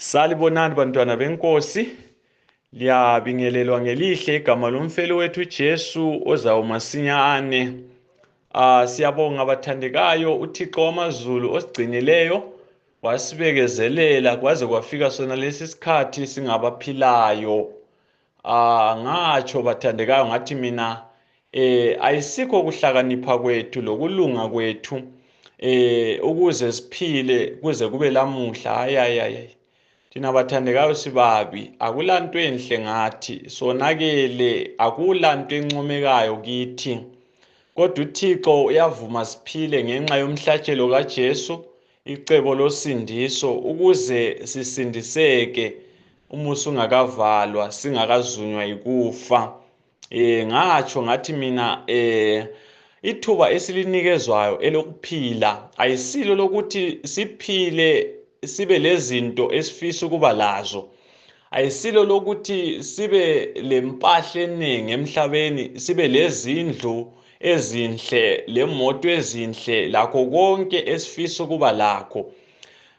Salibonani bantwana benkosi, liyabingelelwa ngelihle igama lomfeli wethu Jesu ozayo masinyane. Siyabonga abathandekayo uThixo wamazulu osigcinileyo wasibekezelela kwaze kwafika sona lesi sikhathi singabaphilayo. Ngatsho bathandekayo ngathi mina ayisikho kuhlakanipha kwethu lokulunga kwethu ukuze siphile kuze kube lamuhla. Hayi thina bathandekayo sibabi, akulanto enhle ngathi, sonakele, akulanto encomekayo kithi. Kodwa uThixo uyavuma siphile ngenxa yomhlatshelo kaJesu, icebo losindiso, ukuze sisindiseke umusa ungakavalwa, singakazunywa yikufa. Ngatsho ngathi mina ithuba esilinikezwayo elokuphila ayisilo lokuthi siphile sibe lezinto esifisa ukuba lazo, ayisilo lokuthi sibe lempahla eningi emhlabeni, sibe lezindlu ezinhle, lemoto ezinhle, lakho konke esifisa ukuba lakho.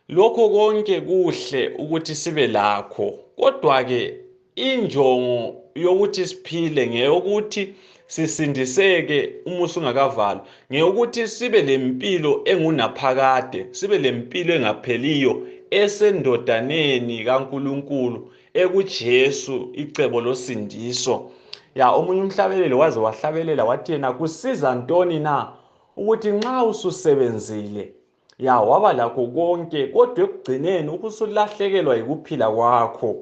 Lokho konke kuhle ukuthi sibe lakho, kodwa ke injongo yokuthi siphile ngeyokuthi sisindiseke umusa ungakavalwa, ngeyokuthi sibe lempilo engunaphakade, sibe lempilo engapheliyo esendodaneni kaNkulunkulu, ekuJesu icebo losindiso. Omunye umhlabeleli waze wahlabelela wathi yena kusiza ntoni na ukuthi nxa ususebenzile waba lakho konke kodwa ekugcineni ubusulahlekelwa yikuphila kwakho.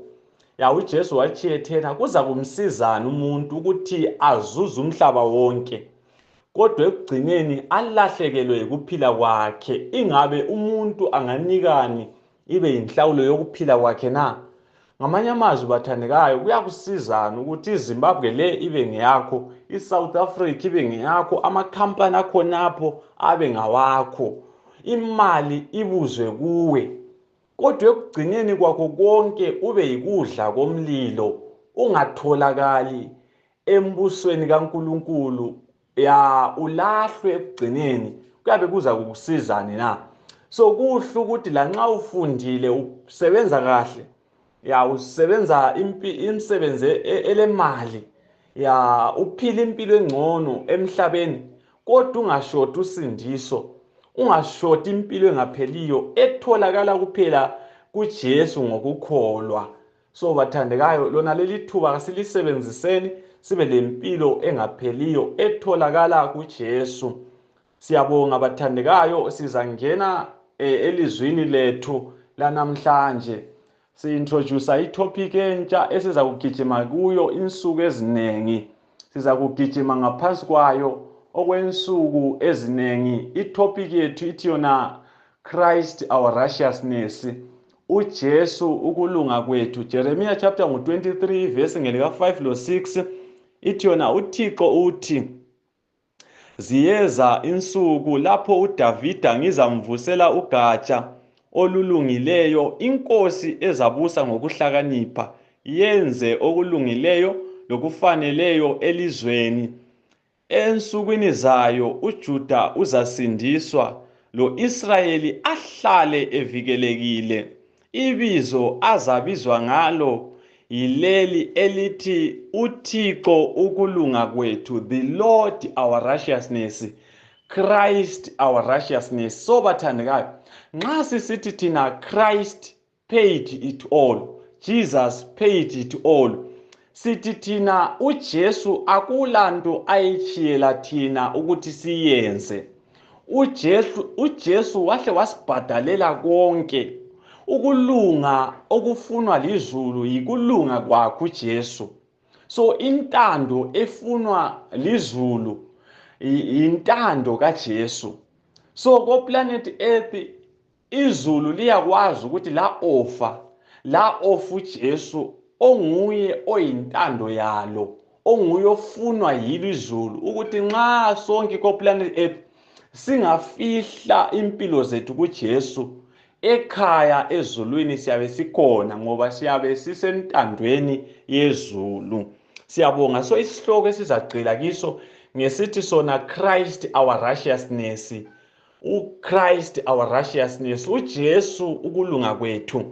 UJesu wathi yethena kuza kumsizana umuntu ukuthi azuze umhlaba wonke kodwa ekugcineni alahlekelwe yikuphila kwakhe. Ingabe umuntu anganikani ibe yinhlawulo yokuphila kwakhe na? Ngamanye amazwi bathandekayo, kuyakusizana ukuthi iZimbabwe le ibe ngeyakho, iSouth Africa ibe ngeyakho, amakhampani akhonapho abe ngawakho, imali ibuzwe kuwe, kodwa ekugcineni kwakho konke ube yikudla komlilo, ungatholakali embusweni kaNkulunkulu, ulahlwe ekugcineni. Kuyabe kuza kukusizane na? So kuhle ukuthi lanxa ufundile, usebenza kahle, usebenza imisebenzi elemali, uphila impilo engcono emhlabeni, kodwa ungashoti usindiso, ungashoti impilo engapheliyo etholakala kuphela kuJesu ngokukholwa. So bathandekayo, lona leli thuba kasilisebenziseni sibe lempilo engapheliyo etholakala kuJesu. Siyabonga bathandekayo, sizangena elizwini lethu lanamhlanje. Si-introduce itopic entsha esiza kugijima kuyo insuku eziningi. Siza kugijima ngaphansi kwayo okwensuku eziningi. Itopic yethu ithi yona Christ our righteousness, uJesu ukulunga kwethu. Jeremiah chapter 23 verse ngelika 5 lo 6 ithi yona uThixo uthi, ziyeza insuku lapho uDavida ngizamvusela ugatsha olulungileyo, inkosi ezabusa ngokuhlakanipha, yenze okulungileyo lokufaneleyo elizweni. Ensukwini zayo uJuda uzasindiswa, lo Israyeli ahlale evikelekile. Ibizo azabizwa ngalo yileli elithi uThixo ukulunga kwethu, the Lord our righteousness, Christ our righteousness. So bathandekayo, nxa sisithi thina Christ paid it all, Jesus paid it all, sithi thina uJesu akulanto ayitshiyela thina ukuthi siyenze. uJesu wahle wasibhadalela konke. Ukulunga okufunwa lizulu yikulunga kwakhe uJesu. So intando efunwa lizulu intando kaJesu. So ko planet Earth izulu liyakwazi ukuthi la offer uJesu onguye oyintando yalo, onguye ofunwa yilizulu, ukuthi nxa sonke ko planet Earth singafihla impilo zethu kuJesu, ekhaya ezulwini siyabe sikhona ngoba siyabe sisentandweni yezulu. Siyabonga. So isihloko esizagcila kiso ngesithi sona Christ our righteousness, uChrist our righteousness, uJesu ukulunga kwethu.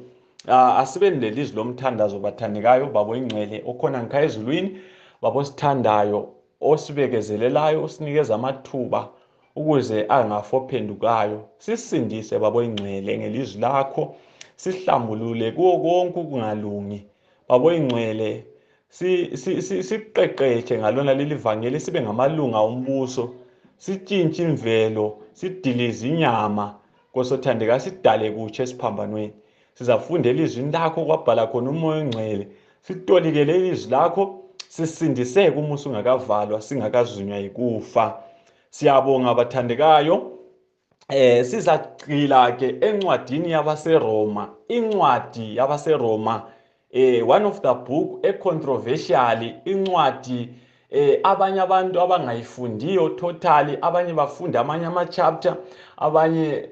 Asibeni lelizwi lomthandazo bathandekayo, babo ingcwele okhona ngikhaya ezulwini, babo sithandayo, osibekezelelayo, osinikeza amathuba ukuze angafo phendukayo. Sisindise babo ingcwele ngelizwi lakho, sihlambulule kuwo konke ukungalungi. Babo ingcwele, siqeqeshe ngalona leli vangeli, sibe ngamalunga ombuso, sitshintshe imvelo, sidilize inyama, nkosothandeka sidale kutshe esiphambanweni. Sizafunda elizwini lakho kwabhala khona umoya ongcwele, sitolikele ilizwi lakho, sisindiseke umusa ungakavalwa, singakazunywa yikufa. Siyabonga bathandekayo. Sizagxila ke encwadini yabaseRoma, incwadi yabaseRoma, one of the book controversial, incwadi abanye abantu abangayifundiyo totally, abanye bafunda amanye ama-chapter, abanye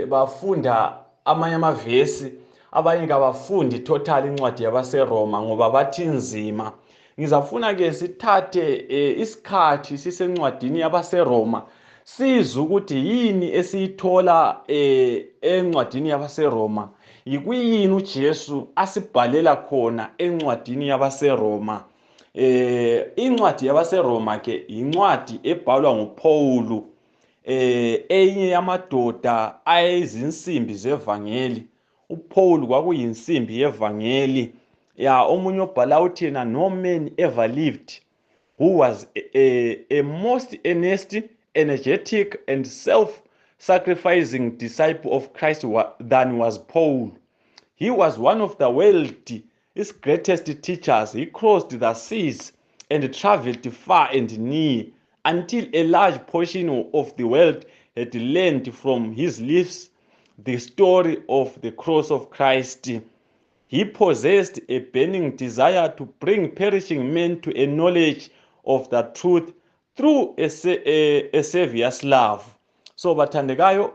bafunda amanye amavesi, abanye kabafundi total incwadi yabaseRoma ngoba bathi nzima. Ngizafuna ke sithathe isikhathi sisencwadini yabaseRoma, sizwe ukuthi yini esiyithola encwadini yabaseRoma, yikuyini uJesu asibhalela khona encwadini yabaseRoma. Incwadi yabaseRoma ke incwadi ebhalwa nguPaul, enye yamadoda ayezinsimbi zevangeli. uPaul kwakuyinsimbi yevangeli. Omunye obhala uthi yena, no man ever lived who was a most earnest, energetic and self-sacrificing disciple of Christ than was Paul. He was one of the world's greatest teachers. He crossed the seas and traveled far and near until a large portion of the world had learned from his lips the story of the cross of Christ. He possessed a burning desire to bring perishing men to a knowledge of the truth through a Savior's love. So bathandekayo,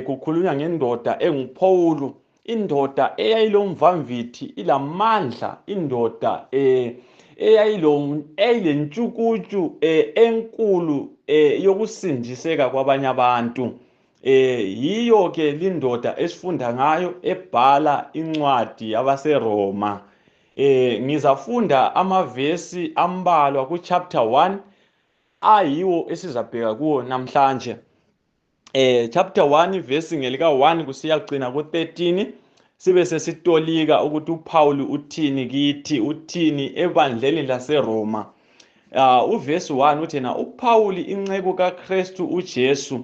kukhulunywa ngendoda enguPaul, indoda eyayilomvamvithi, ilamandla, indoda eyayilentshukutshu enkulu yokusindiseka kwabanye abantu. Yiyo ke lindoda esifunda ngayo ebhala incwadi yabaseRoma. Ngizafunda amavesi ambalwa ku chapter 1 ayiwo esizabheka kuwo namhlanje. Chapter 1 verse ngelika 1 kusiya kugcina ku 13, sibe sesitolika ukuthi uPaul uthini kithi, uthini ebandleni laseRoma. Uverse 1 uthi na uPaul inceku kaKristu uJesu,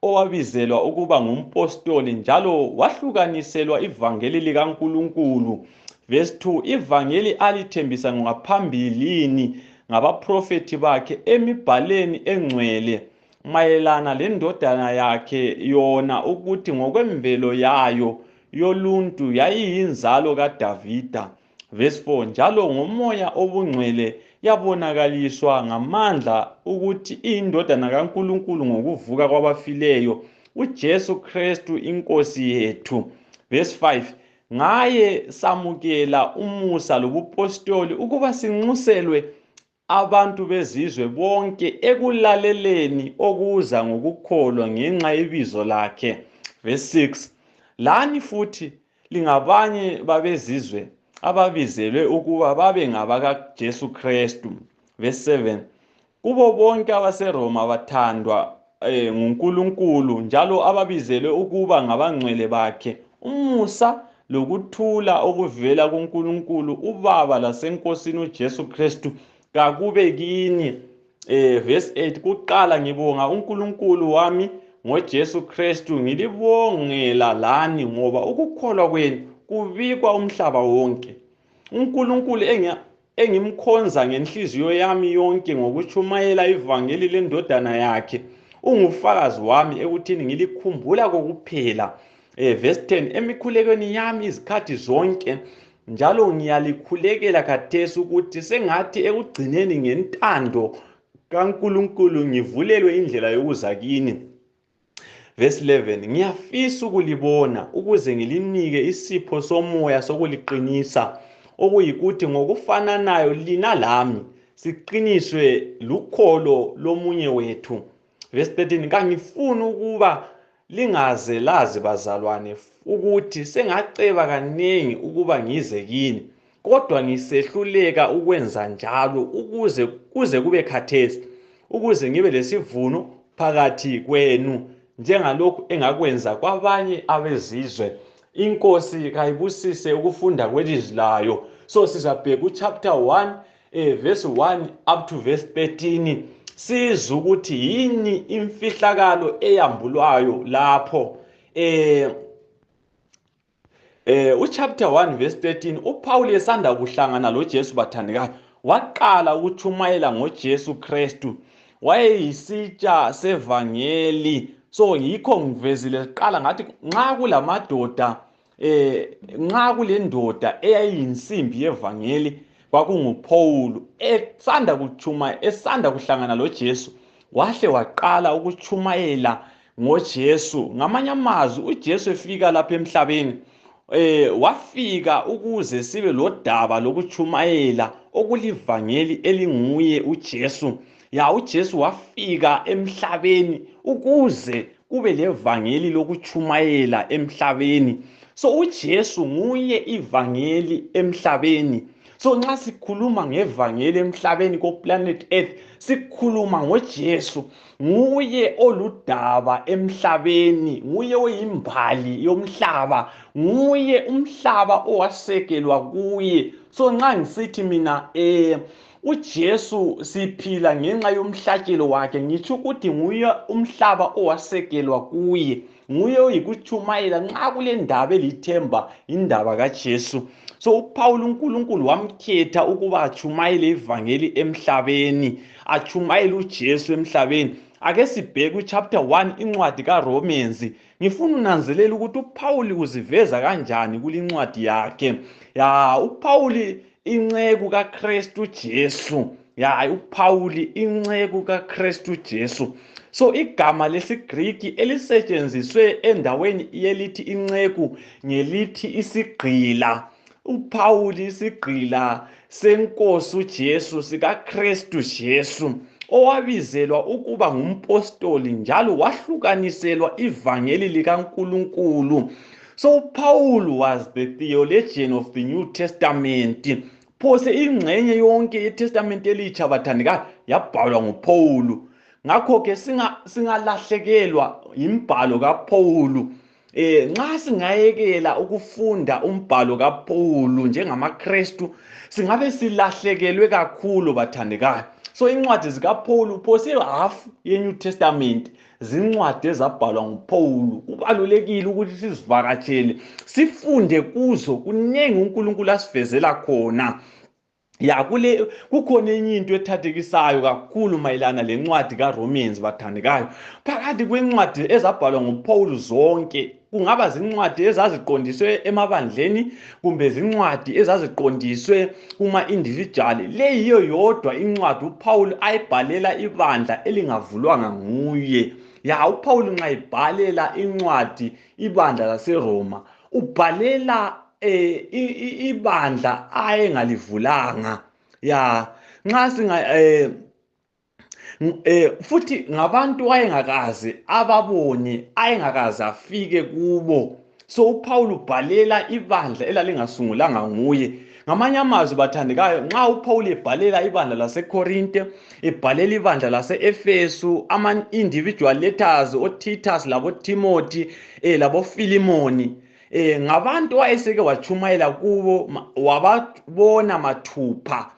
owabizelwa ukuba ngumpostoli njalo wahlukaniselwa ivangeli likaNkulunkulu. Verse 2, ivangeli alithembisa ngaphambilini ngabaprofeti bakhe emibhaleni engcwele mayelana lendodana yakhe yona, ukuthi ngokwemvelo yayo yoluntu yayiyinzalo kaDavida. Verse 4, njalo ngomoya obungcwele yabonakaliswa ngamandla ukuthi iyindodana kaNkulunkulu ngokuvuka kwabafileyo, uJesu Kristu inkosi yethu. Verse 5, ngaye samukela umusa lobupostoli ukuba sinxuselwe abantu bezizwe bonke ekulaleleni okuza ngokukholwa ngenxa yebizo lakhe. Verse 6, lani futhi lingabanye babezizwe ababizelwe ukuba babe ngabakaJesu Kristu. Verse 7, kubo bonke abaseRoma bathandwa nguNkulunkulu njalo ababizelwe ukuba ngabangcwele bakhe, umusa lokuthula okuvela kuNkulunkulu uBaba laseNkosini uJesu Kristu kakube kini. Verse 8, kuqala ngibonga uNkulunkulu wami ngoJesu Kristu, ngilibongela lani ngoba ukukholwa kwenu kubikwa umhlaba wonke. uNkulunkulu engimkhonza ngenhliziyo yami yonke ngokuchumayela ivangeli lendodana yakhe, ungufakazi wami ekuthini ngilikhumbula kokuphela. Verse 10, emikhulekweni yami izikhathi zonke njalo ngiyalikhulekela khathesi ukuthi sengathi ekugcineni ngentando kaNkulunkulu ngivulelwe indlela yokuza kini. Verse 11, ngiyafisa ukulibona ukuze ngilinike isipho somoya sokuliqinisa, okuyikuthi ngokufananayo lina lami siqiniswe lukholo lomunye wethu. Verse 13, kangifuni ukuba lingaze lazi bazalwane ukuthi sengaceba kaningi ukuba ngize kini, kodwa ngisehluleka ukwenza njalo kuze kube khathesi, ukuze ngibe lesivuno phakathi kwenu njengalokhu engakwenza kwabanye abezizwe. Inkosi kayibusise ukufunda kwelizwi layo. So sizabheka uchapter 1 verse 1 up to verse 13 sizwe ukuthi yini imfihlakalo eyambulwayo lapho. Uchapter 1 verse 13 uPaul esanda kuhlangana loJesu bathandekayo waqala ukuchumayela ngoJesu Kristu, wayeyisitsha sevangeli. So yikho ngivezile siqala ngathi nxa kulamadoda nxa kulendoda eyayinsimbi yevangeli kwakunguPaul esanda kuhlangana loJesu, wahle waqala ukuchumayela ngoJesu. Ngamanye amazwi uJesu efika lapha emhlabeni wafika ukuze sibe lodaba lokuchumayela okulivangeli elinguye uJesu. uJesu wafika emhlabeni ukuze kube levangeli lokuchumayela emhlabeni. So uJesu nguye ivangeli emhlabeni. So nxa sikhuluma ngevangeli emhlabeni ko planet Earth, sikhuluma ngoJesu, nguye oludaba emhlabeni, nguye oyimbali yomhlaba, nguye umhlaba owasekelwa kuye. So nxa ngisithi mina uJesu siphila ngenxa yomhlatshelo wakhe, ngitsho ukuthi nguye umhlaba owasekelwa kuye, nguye oyikuchumayela nxa kulendaba elithemba indaba kaJesu. So uPaul uNkulunkulu wamkhetha ukuba achumayele ivangeli emhlabeni, achumayele uJesu emhlabeni. Ake sibheke uchapter 1 incwadi kaRomans. Ngifuna unanzelela ukuthi uPaul uziveza kanjani kulincwadi yakhe. uPaul inceku kaKristu Jesu. uPaul inceku kaKristu Jesu. So igama lesiGriki elisetshenziswe endaweni yelithi inceku ngelithi isigqila. uPaul isigqila senkosi uJesu sikaKristu Jesu, owabizelwa ukuba ngumpostoli njalo wahlukaniselwa ivangeli likaNkulunkulu. So Paul was the theologian of the New Testament. Phose ingxenye yonke yeTestament elitsha bathandekayo yabhalwa nguPaul. Ngakho ke singalahlekelwa imbhalo kaPaul. Nxa singayekela ukufunda umbhalo kaPaul njengamaKristu, singabe silahlekelwe kakhulu bathandekayo. So incwadi zikaPaul phose half yeNew Testament zincwadi ezabhalwa nguPaul. Kubalulekile ukuthi sizivakatshele, sifunde kuzo, kunengi uNkulunkulu asivezela khona. Kukhona enye into ethathekisayo kakhulu mayelana lencwadi kaRomans bathandekayo. Phakathi kwencwadi ezabhalwa nguPaul zonke, kungaba zincwadi ezaziqondiswe emabandleni kumbe zincwadi ezaziqondiswe kuma-individual, le yiyo yodwa incwadi uPaul ayibhalela ibandla elingavulwanga nguye. uPaul nxa ibhalela incwadi ibandla laseRoma, ubhalela ibandla ayengalivulanga. Nxa futhi ngabantu ayengakaze ababone, ayengakaze afike kubo. So uPaul ubhalela ibandla elalingasungulanga nguye. Ngamanye amazwi bathandekayo, nxa uPaul ebhalela ibandla laseKorinte, ebhalela ibandla lase-Efesu, ama-individual letters, oTitus laboTimothy laboFilimoni, ngabantu wayeseke wachumayela kubo, wababona mathupha.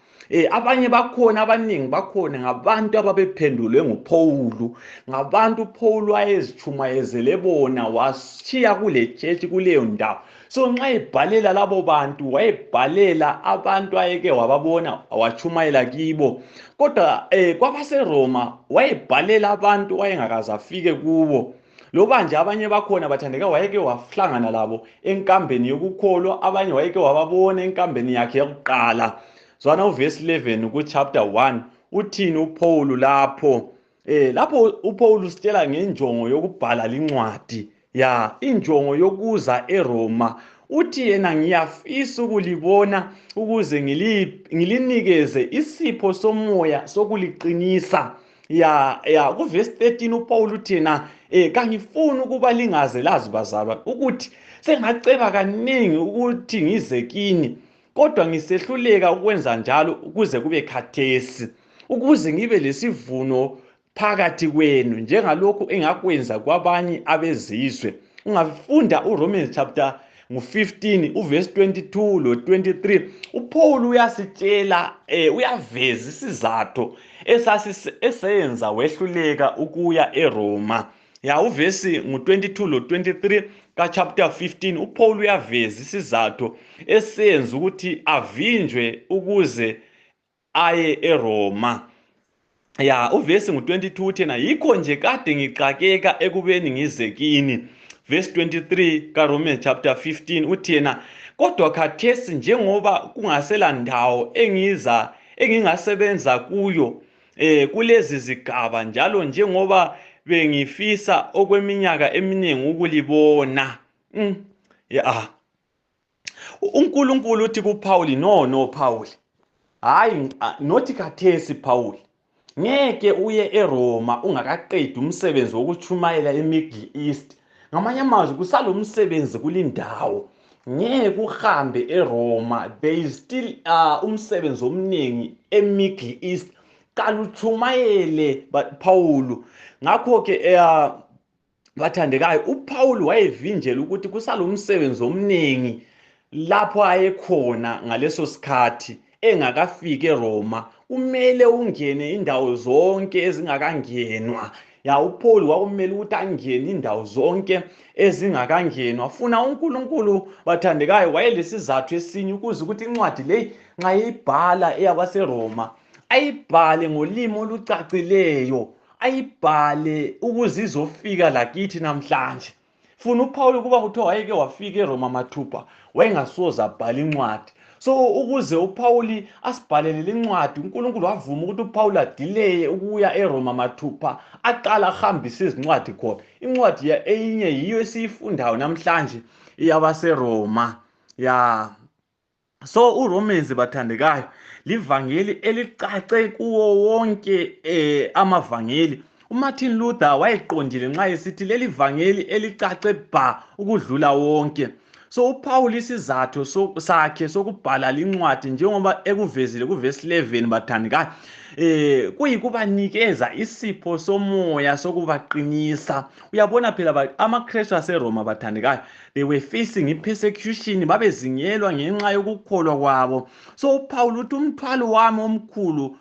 Abanye bakhona, abaningi bakhona ngabantu ababephendulwe nguPaul, ngabantu uPaul wayezichumayezele bona, washiya kule church kuleyo ndawo. So nxa ebhalela labo bantu, wayebhalela abantu ayeke wababona, wachumayela kibo. Kodwa kwabaseRoma wayebhalela abantu wayengakaze afike kubo. Loba nje abanye bakhona bathandeka wayeke wahlangana labo enkambeni yokukholwa, abanye wayeke wababona enkambeni yakhe yokuqala. Zwana uverse 11 kuchapter 1 uthini uPaul lapho? Lapho uPaul usitshela ngenjongo yokubhala lincwadi. Injongo yokuza eRoma. Uthi yena ngiyafisa ukulibona ukuze ngilinikeze isipho somoya sokuliqinisa. Kuverse 13 uPaul uthi yena kangifuni ukuba lingaze lazi bazalwane ukuthi sengaceba kaningi ukuthi ngize kini, kodwa ngisehluleka ukwenza njalo ukuze kube khathesi, ukuze ngibe lesivuno phakathi kwenu njengalokhu engakwenza kwabanye abezizwe. Ungafunda uRomans chapter 15 uverse 22 lo 23, uPaul uyasitshela uyaveza isizathu esenza wehluleka ukuya eRoma. Ya uverse 22 lo 23 ka chapter 15 uPaul uyaveza isizathu esenza ukuthi avinjwe ukuze aye eRoma. Ya uverse 22 uthena, yikho nje kade ngixakeka ekubeni ngize kini. Verse 23 ka Romans chapter 15 uthena, kodwa khathesi njengoba kungasela ndawo engingasebenza kuyo kulezi zigaba, njalo njengoba bengifisa okweminyaka eminingi ukulibona. Ya uNkulunkulu uthi kuPaul, no Paul, hayi nothi khathesi Paul, ngeke uye eRoma ungakaqedi umsebenzi wokuchumayela eMiddle East. Ngamanye amazwi kusalo umsebenzi kulindawo, ngeke uhambe eRoma, there is still umsebenzi omningi eMiddle East, kaluchumayele Paul. Ngakho ke bathandekayo, uPaul wayevinjela ukuthi kusalo umsebenzi omningi lapho ayekhona ngaleso sikhathi engakafiki eRoma. Kumele ungene indawo zonke ezingakangenwa. Ya uPaul wakumele ukuthi angene indawo zonke ezingakangenwa. Funa uNkulunkulu bathandekayo wayelesizathu esinye ukuze ukuthi incwadi le nxa yibhala eyabaseRoma ayibhale ngolimi olucacileyo, ayibhale ukuze izofika lakithi namhlanje. Funa uPaul ukuba kuthiwa wayeke wafika eRoma mathupha, wayengasoze abhala incwadi. So ukuze uPaul asibhalele incwadi, uNkulunkulu wavuma ukuthi uPaul adelay ukuya eRoma mathupha, aqala ahambise izincwadi khona. Incwadi eyinye yiyo esiyifundayo namhlanje iyabaseRoma. Ya so uRomans bathandekayo livangeli elicace kuwo wonke amavangeli. uMartin Luther wayeqondile nxa esithi leli vangeli elicace bha ukudlula wonke. So uPaul isizathu sakhe sokubhala lincwadi njengoba ekuvezile kuverse 11 bathandekayo, kuyikubanikeza isipho somoya sokubaqinisa. Uyabona phela amaKristu aseRoma bathandekayo, they were facing persecution, babezingelwa ngenxa yokukholwa kwabo. So uPaul uthi umthwalo wami omkhulu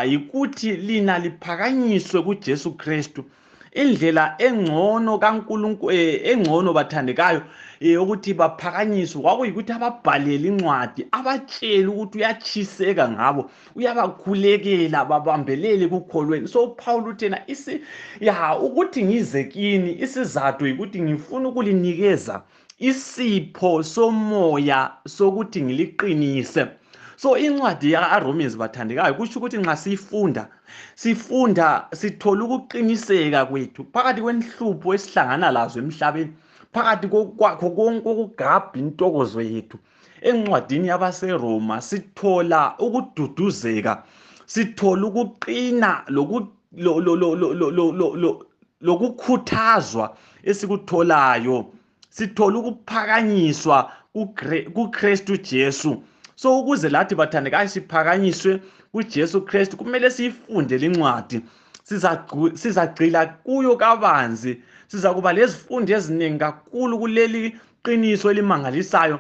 yikuthi lina liphakanyiswe kuJesu Kristu. Indlela engcono kaNkulunkulu engcono bathandekayo ukuthi baphakanyiswe kwakuyikuthi ababhalele incwadi, abatshele ukuthi uyachiseka ngabo, uyabakhulekela babambelele kukholweni. So uPaul uthena ukuthi ngize kini isizathu ukuthi ngifuna ukulinikeza isipho somoya sokuthi ngiliqinise. So incwadi yaRomans bathandekayo kusho ukuthi nxa sifunda sithola ukuqiniseka kwethu phakathi kwenhlupho esihlangana lazo emhlabeni, phakathi kwakho konke ukugabha intokozo yethu. Encwadini yabaseRoma sithola ukududuzeka, sithola ukuqina lokukhuthazwa esikutholayo, sithola ukuphakanyiswa kuKristu Jesu. So ukuze lathi bathandekayo siphakanyiswe kuJesu Kristu kumele siyifunde lincwadi, sizagcila kuyo kabanzi, sizakuba lezifundo eziningi kakhulu kuleli qiniso elimangalisayo.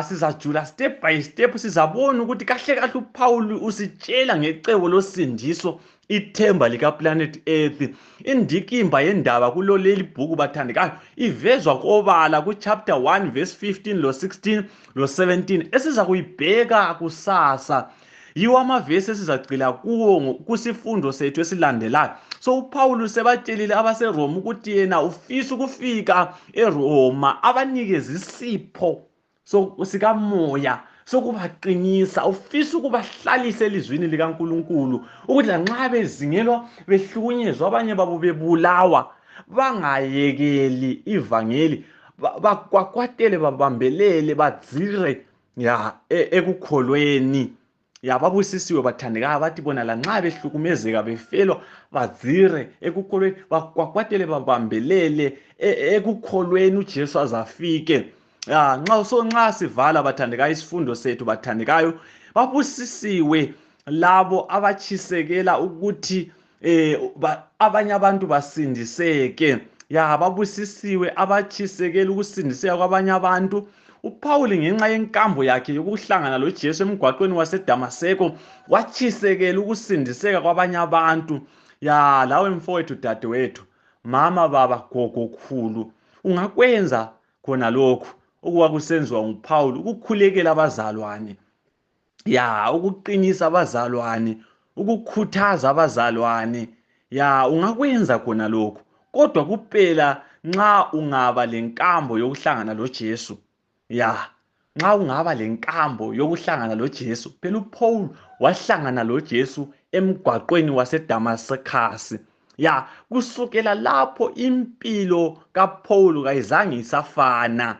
Sizajula step by step, sizabona ukuthi kahle kahle uPaul usitshela ngecebo losindiso, ithemba likaplanet Earth. Indikimba yendaba kulo leli bhuku bathandekayo ivezwa kobala kuchapter 1 verse 15 lo 16 lo 17 esiza kuyibheka kusasa. Yiwo amavesi esizagcila kuwo kusifundo sethu esilandelayo. So uPaul sebatshelile abaseRoma ukuthi yena ufisa ukufika eRoma abanikeza isipho sikamoya sokubaqinisa, ufisa ukubahlalisa elizwini likaNkulunkulu ukuthi lanxa bezingelwa behlukunyezwa abanye babo bebulawa bangayekeli ivangeli, bakwakwatele babambelele badzire ekukholweni. babusisiwe bathandekayo bathi bona lanxa behlukumezeka befelwa bazire ekukholweni bakwakwatele babambelele ekukholweni uJesu azafike. Nxa sivala bathandekayo isifundo sethu bathandekayo, babusisiwe labo abatshisekela ukuthi abanye abantu basindiseke. Babusisiwe abatshisekela ukusindiseka kwabanye abantu. uPawuli ngenxa yenkambo yakhe yokuhlangana loJesu emgwaqweni waseDamaseko watshisekela ukusindiseka kwabanye abantu. Lawe mfowethu, dadewethu, mama, baba, gogo, khulu, ungakwenza khona lokhu okwakusenziwa nguPawuli, ukukhulekela abazalwane, ukuqinisa abazalwane, ukukhuthaza abazalwane. Ungakwenza khona lokhu, kodwa kuphela nxa ungaba lenkambo yokuhlangana loJesu. Nxa ungaba lenkambo yokuhlangana loJesu. Phela uPaul wahlangana loJesu emgwaqweni waseDamascus. Kusukela lapho impilo kaPaul kayizange isafana.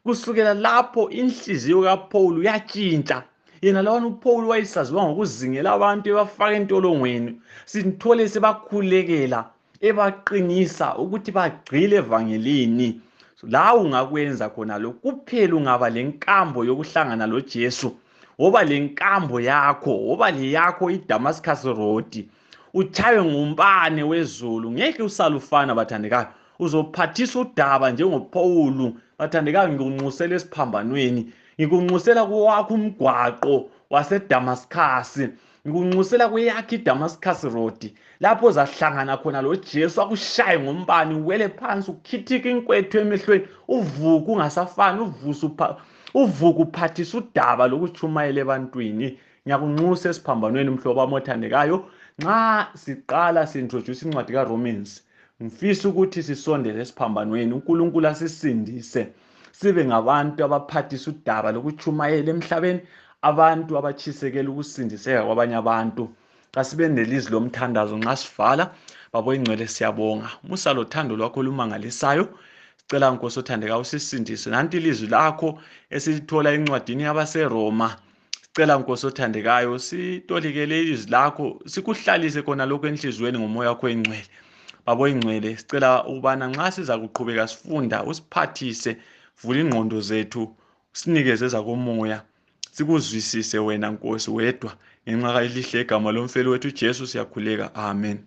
Kusukela lapho inhliziyo kaPaul yatshintsha. Yena lawana uPaul wayesaziwa ngokuzingela abantu ebafaka entolongweni, sithole sebakhulekela ebaqinisa ukuthi bagcile evangelini. Lawe ungakwenza khona lokho, kuphela ungaba lenkambo yokuhlangana loJesu. Woba lenkambo yakho, woba leyakho iDamascus Road, utshaywe ngumbane wezulu, ngeke usalufana bathandekayo. Uzophathisa udaba njengoPaul. Bathandekayo, ngikunxusela esiphambanweni, ngikunxusela kuwakho umgwaqo waseDamascus, ngikunxusela kuyakho iDamascus Road, lapho uzahlangana khona loJesu akushaye ngombani, uwele phansi, ukhithike inkwethu emehlweni, uvuke ungasafani, uvuke uphathisa udaba lokutshumayela ebantwini. Ngiyakunxusa esiphambanweni mhlobo wami othandekayo. Nxa siqala si-introduce incwadi kaRomans, ngifisa ukuthi sisondele esiphambanweni, uNkulunkulu asisindise sibe ngabantu abaphathisa udaba lokutshumayela emhlabeni, abantu abatshisekela ukusindiseka kwabanye abantu. Kasibe nelizwi lomthandazo nxa sivala. Baba oyingcwele, siyabonga umusa lothando lwakho olumangalisayo. Sicela Nkosi othandekayo usisindise. Nanti ilizwi lakho esilithola encwadini yabaseRoma. Sicela Nkosi othandekayo sitolikele ilizwi lakho, sikuhlalise khona lokho enhlizweni ngomoya wakho oyingcwele. Baba oyingcwele, sicela ukubana nxa siza kuqhubeka sifunda usiphathise, vula ingqondo zethu, sinikeze zakomoya, sikuzwisise wena Nkosi wedwa. Ngenxa elihle igama lomfelo wethu uJesu siyakhuleka. Amen.